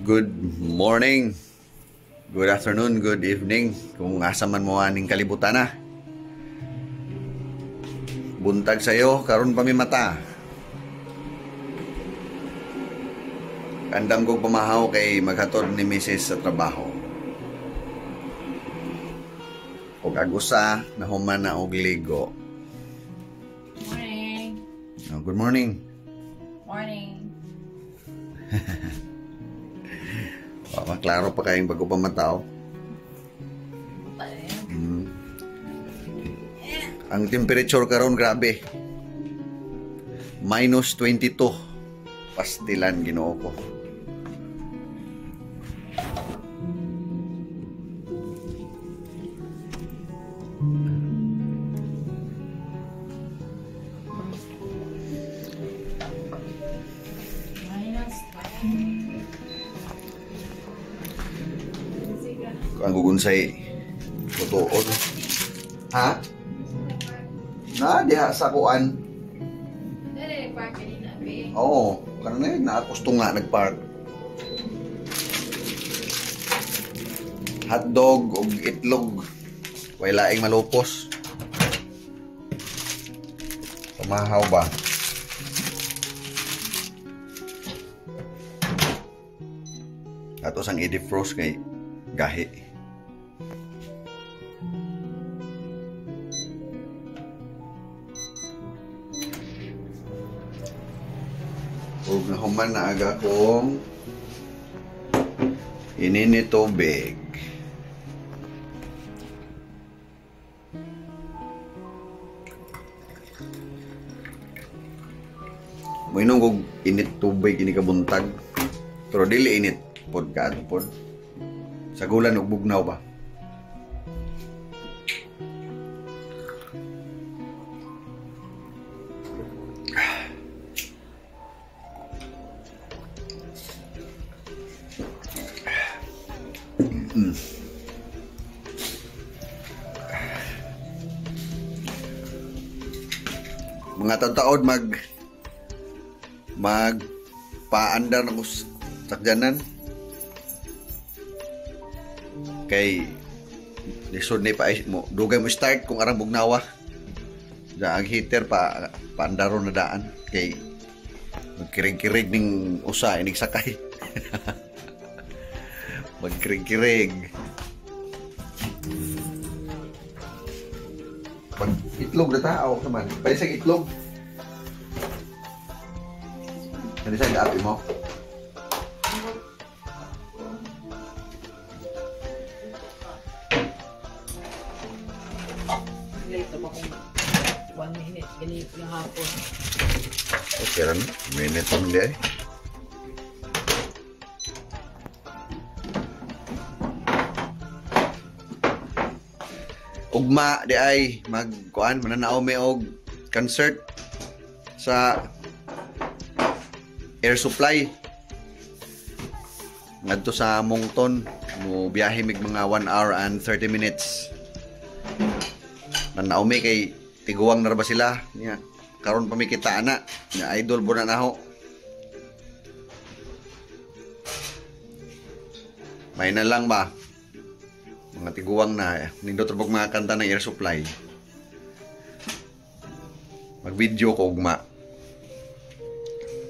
Good morning, good afternoon, good evening, kung asa man mo aning kalibutan na. Buntag sayo, karon pa mi mata. Andam kong pamahaw kay maghatod ni Mrs. sa trabaho. Og agusa, nahuman na og ligo. Morning. Oh, good morning. Morning. Oh, klaro pa kayong bago pa matao. Ang temperature karon grabe. Minus 22. Pastilan Ginoo ko. Minus 20. Ang gugunsay tutuon. Ha? Na diha sa kuan. Dali park kanina be. Oo, kanina naakusto nga nagpark. Hotdog og itlog. Way laing malupos. Pamahaw ba? Ato sang i-defrost kay gahi. Ug nahuman na aga kong inini tubig. Moinom kog init tubig ini kabuntag. Pero dili init pod kaadto pod. Sagulan og bugnaw ba? Mga taon-taon mag paandar na ko sakyanan. Kay lisod ni pa mo dugay mo start kung arang bugnawa. Da ang heater pa paandaron na daan kay magkirig-kirig ning usa inig sakay. Magkirig-kirig. Pag itlog na tao naman. Pwede sa itlog. Pwede sa api mo. Late na akong 1 minute. Ganito yung hapon. Okay rin. Minute lang di ay. Ugma di ay magkuan mananaw mi og concert sa Air Supply ngadto sa Moncton. Mo biyahe mig mga 1 hour and 30 minutes. Nanaw mi kay tiguang na ra ba sila nya karon pa mi kita ana nya idol bo na naho. May na lang ba mga tiguang na nindot ra mga kanta ng Air Supply. Mag-video ko ugma.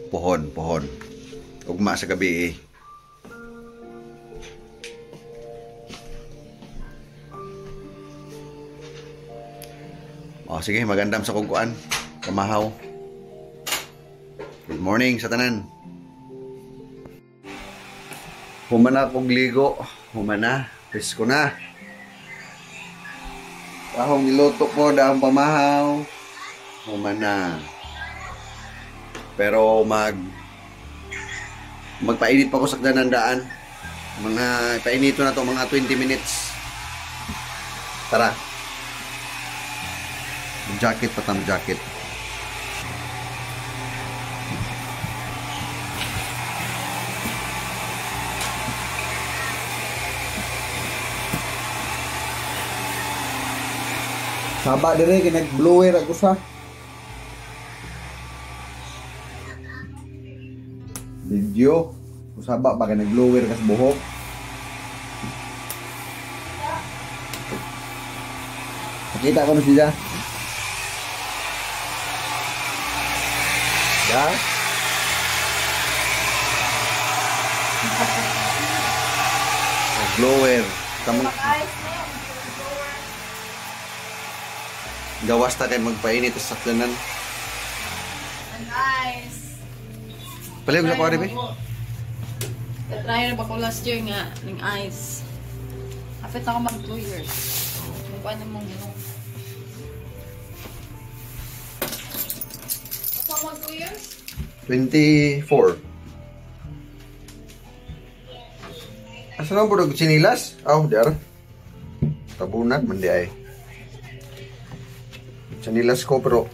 Pohon, pohon. Ugma sa gabi eh. O sige, magandam sa kungkuan. Kamahaw. Good morning sa tanan. Humana kong ligo. Humana. Presko na. Ahong niluto ko dahong pamahaw. Humana. Pero magpainit pa ko sa daan. Mga painito na to mga 20 minutes. Tara. Jacket pa tam jacket. Saba dire kay nag-blower ako sa video. Usaba ba kay nag-blower kas buhok? Pakita ko na siya. Ya. Blower. Kamu gawas ta kay magpainit sa sakyanan. Nice. Palihog sa kuwari, be. Try na ba ko last year nga ning ice. Kapit ako mag 2 years. Kung paano mong gano'n. Ako mag 2 years? 24. Asa na po chinilas? Aw, oh, diara. Tabunan man di ay. Chinilas ko pero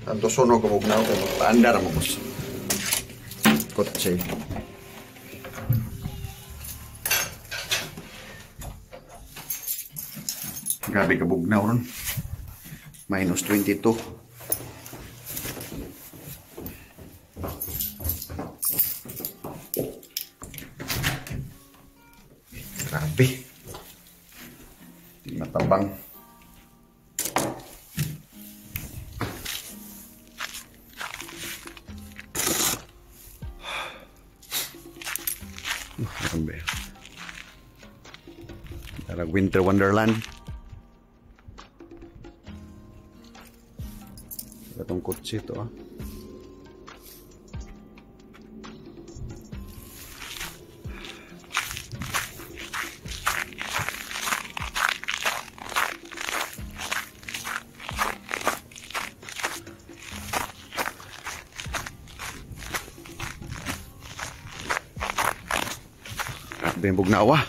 tanto sono ko bugnaw kay magpaandar mo kus. Kotse. Grabe ka bugnaw ron. Minus 22. Grabe. Di matabang. Grabe. Parang Winter Wonderland. Itong kotse ito ah. Grabe yung bugnawa.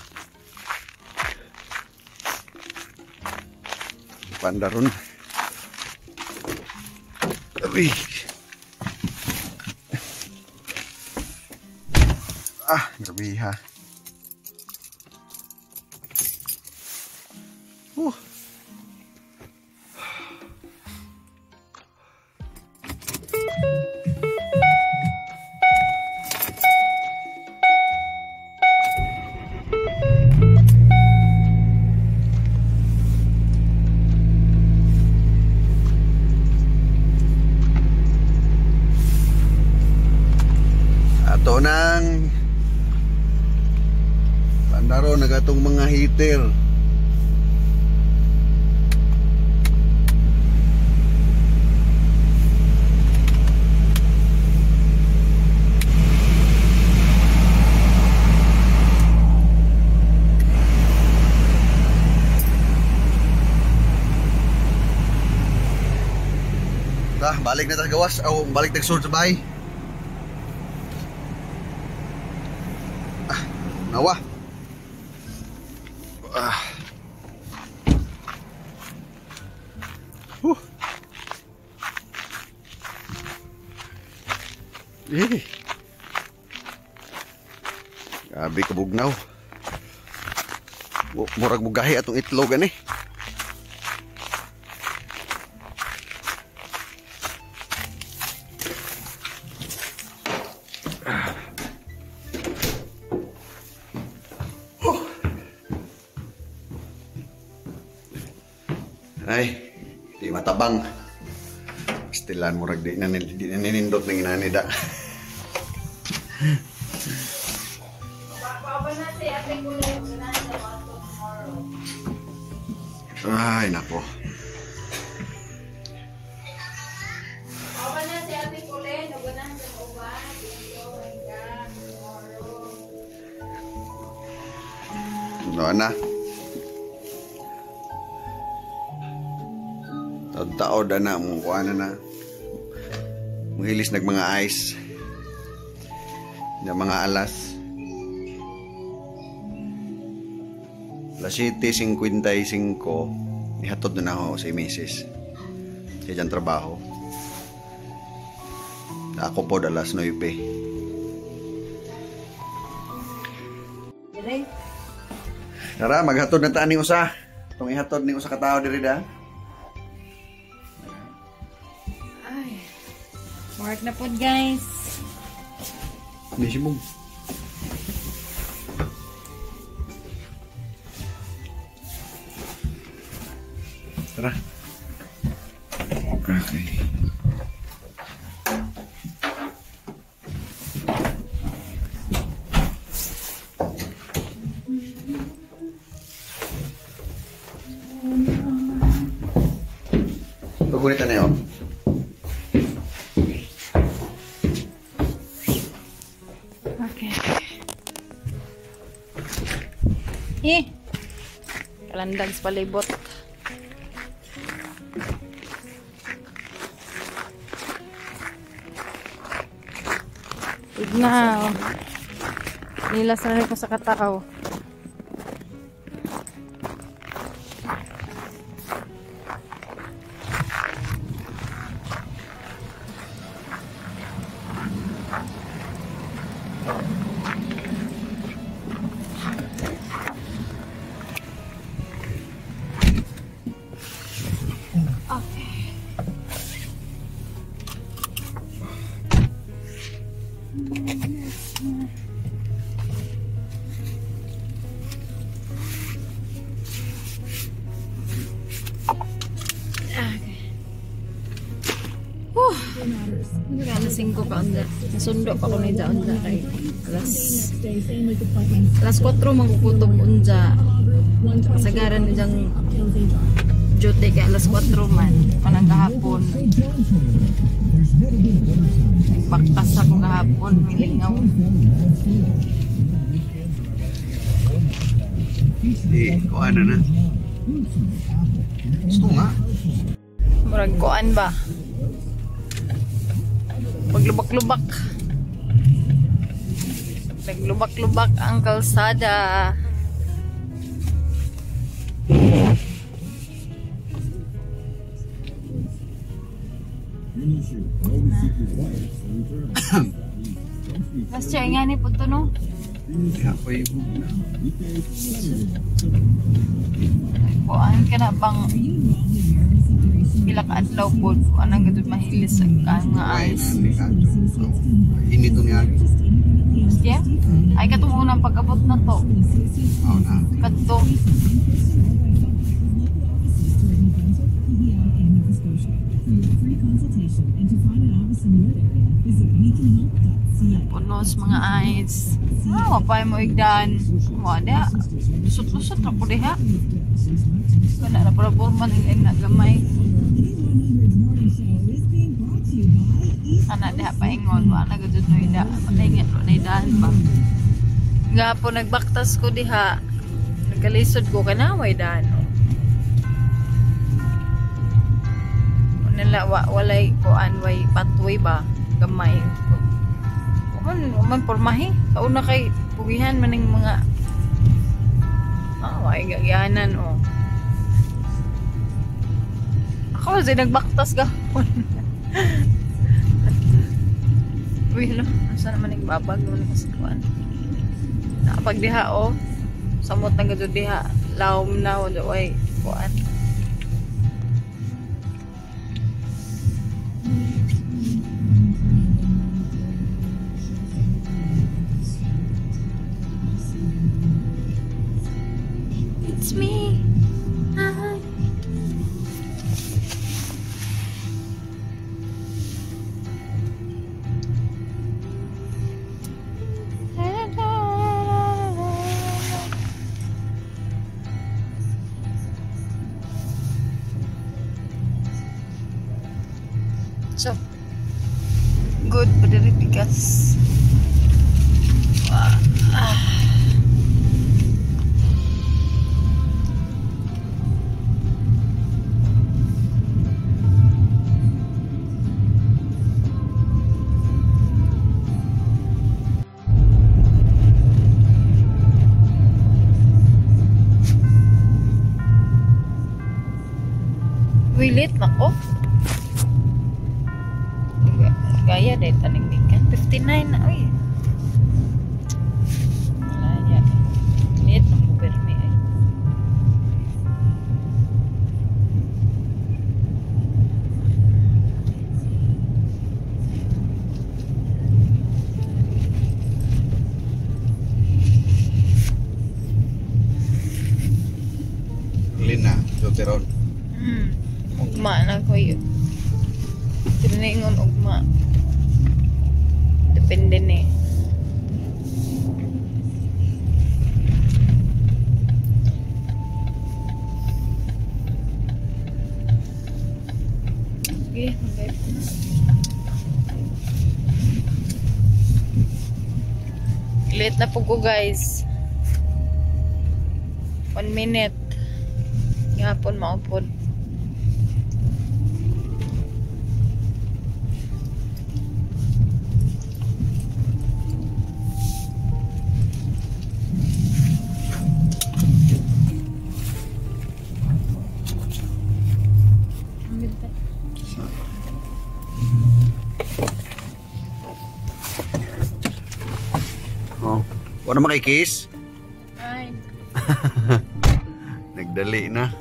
Pandaron. Uy. Ah, grabe ha. Ato nang pandaro nagatong mga heater. Ta, balik na ta gawas. Aw, balik tag sa bahay. Nawa. Ah. Eh. Grabe kabugnaw. Murag bugahi atong itlog ani. Ay, di matabang. Pastilan murag di na ninindot ng inanida. Ay, nako. No na. Taod-taod na mo kuha na. Muhilis nag mga ice. Na mga alas. Alas 7:55 ihatod na ako sa misis. Siya dyan trabaho. Ako po alas 9. Tara, maghatod na ta ni usa. Itong ihatod ni usa ka tao diri da. Ay. Work na po, guys. Hindi si Mong. Tara. Okay. Pagunitan na yun. Okay. Eh! Kalandag sa palibot. Ignaw. Nilas na rin ko sa katao. Alas 5 pa onda. Nasundo pa ko ni unja kay alas 4 mangkukutob unja. Kasagaran ni jang duty kay alas 4 man panang gahapon. Nagpaktas ako gahapon, milingaw. Eh, kuan na. Gusto nga. Murag kuan ba? Paglubak-lubak. Naglubak-lubak ang kalsada. Last year nga ni po ito, no? Kuan ka na bang pila ka adlaw po, anang gadud mahilis ang nga ice. Init niya. Yeah? Ay katong unang pag-abot na to. Oo na. Kadto. Punos mga ice. Ah, wapay mo igdan. Wala. Lusot-lusot na po diha. Wala na pala burman ang nagamay. Ana diha paingon, wala na gud no ida. Patay nga na idaan ba. Nga po nagbaktas ko diha. Nagkalisod ko kana way daan. Nala wa walay kuan way patway ba gamay. Man pormahi. Kauna kay pugihan man ning mga way gagyanan oh. Ako kasi nagbaktas gahapon. Uy, no? Asa naman nagbabag naman ako sa kuan. Nakapagdiha oh. Samot na gado diha. Lawom na way kuan. It's me. Hi. So good pa diri bigas. Wilit nako. Gaya dahil taning gikan. 59 na, uy. Wala yan. Liit ng guberne ay. Lina, Joteron. Ugma na ko yun. Tinaingon ugma. Depende ni. Okay, mag-live na. Late na po ko, guys. 1 minute. Ngapon maupod. Oh. Wala makikis? Ay. Nagdali na.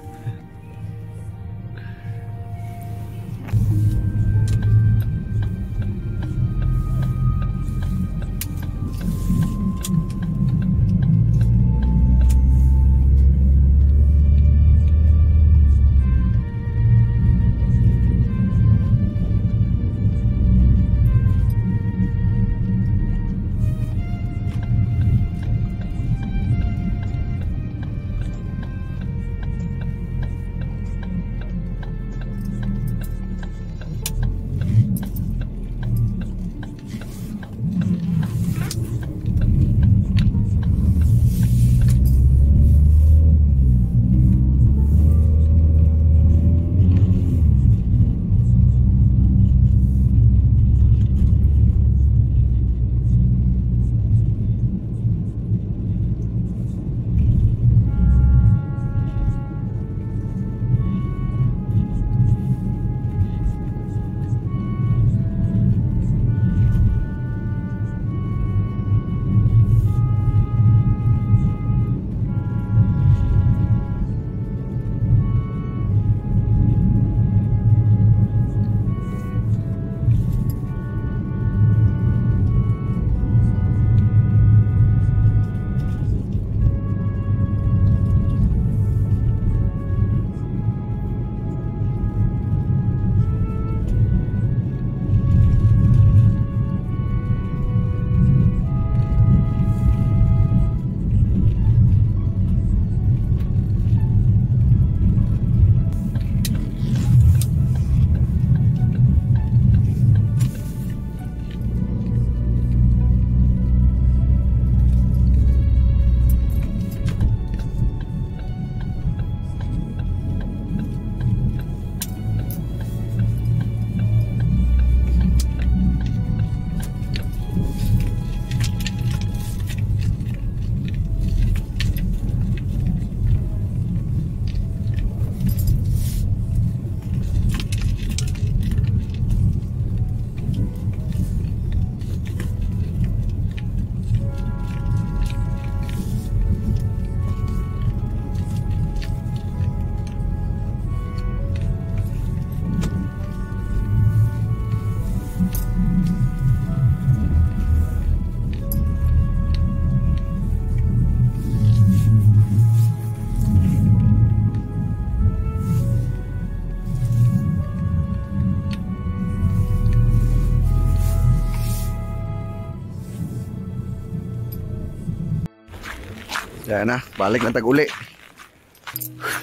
Yan na, balik na tag-uli.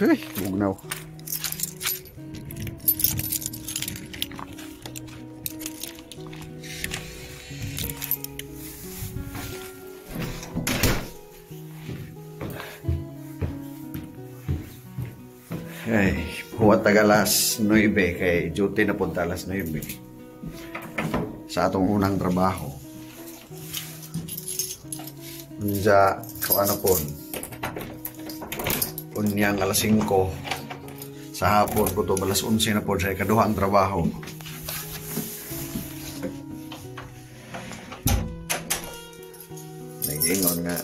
Ay, bugnaw. Ay, huwag taga alas 9 kay duty na punta alas 9 sa atong unang trabaho. Unja, kung ano po, unyang alas 5 sa hapon ko to, alas 11 na po siya, ikaduha ang trabaho. Nag-ingon nga,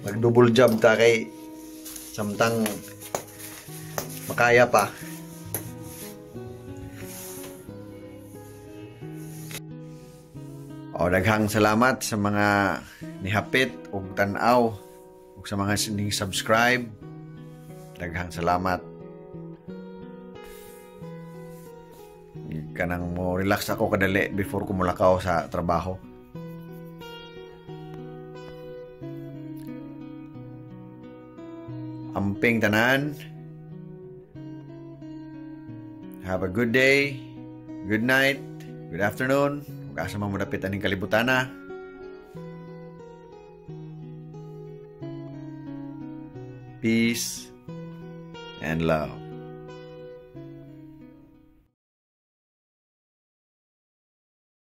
mag-double job ta kay samtang makaya pa. O, daghang salamat sa mga nihapit og tan-aw ug sa mga ning subscribe. Daghang salamat. Kanang mo relax ako kadali before ko mulakaw sa trabaho. Amping tanan. Have a good day, good night, good afternoon. Ug asa man mo dapit aning kalibutana. Peace and love.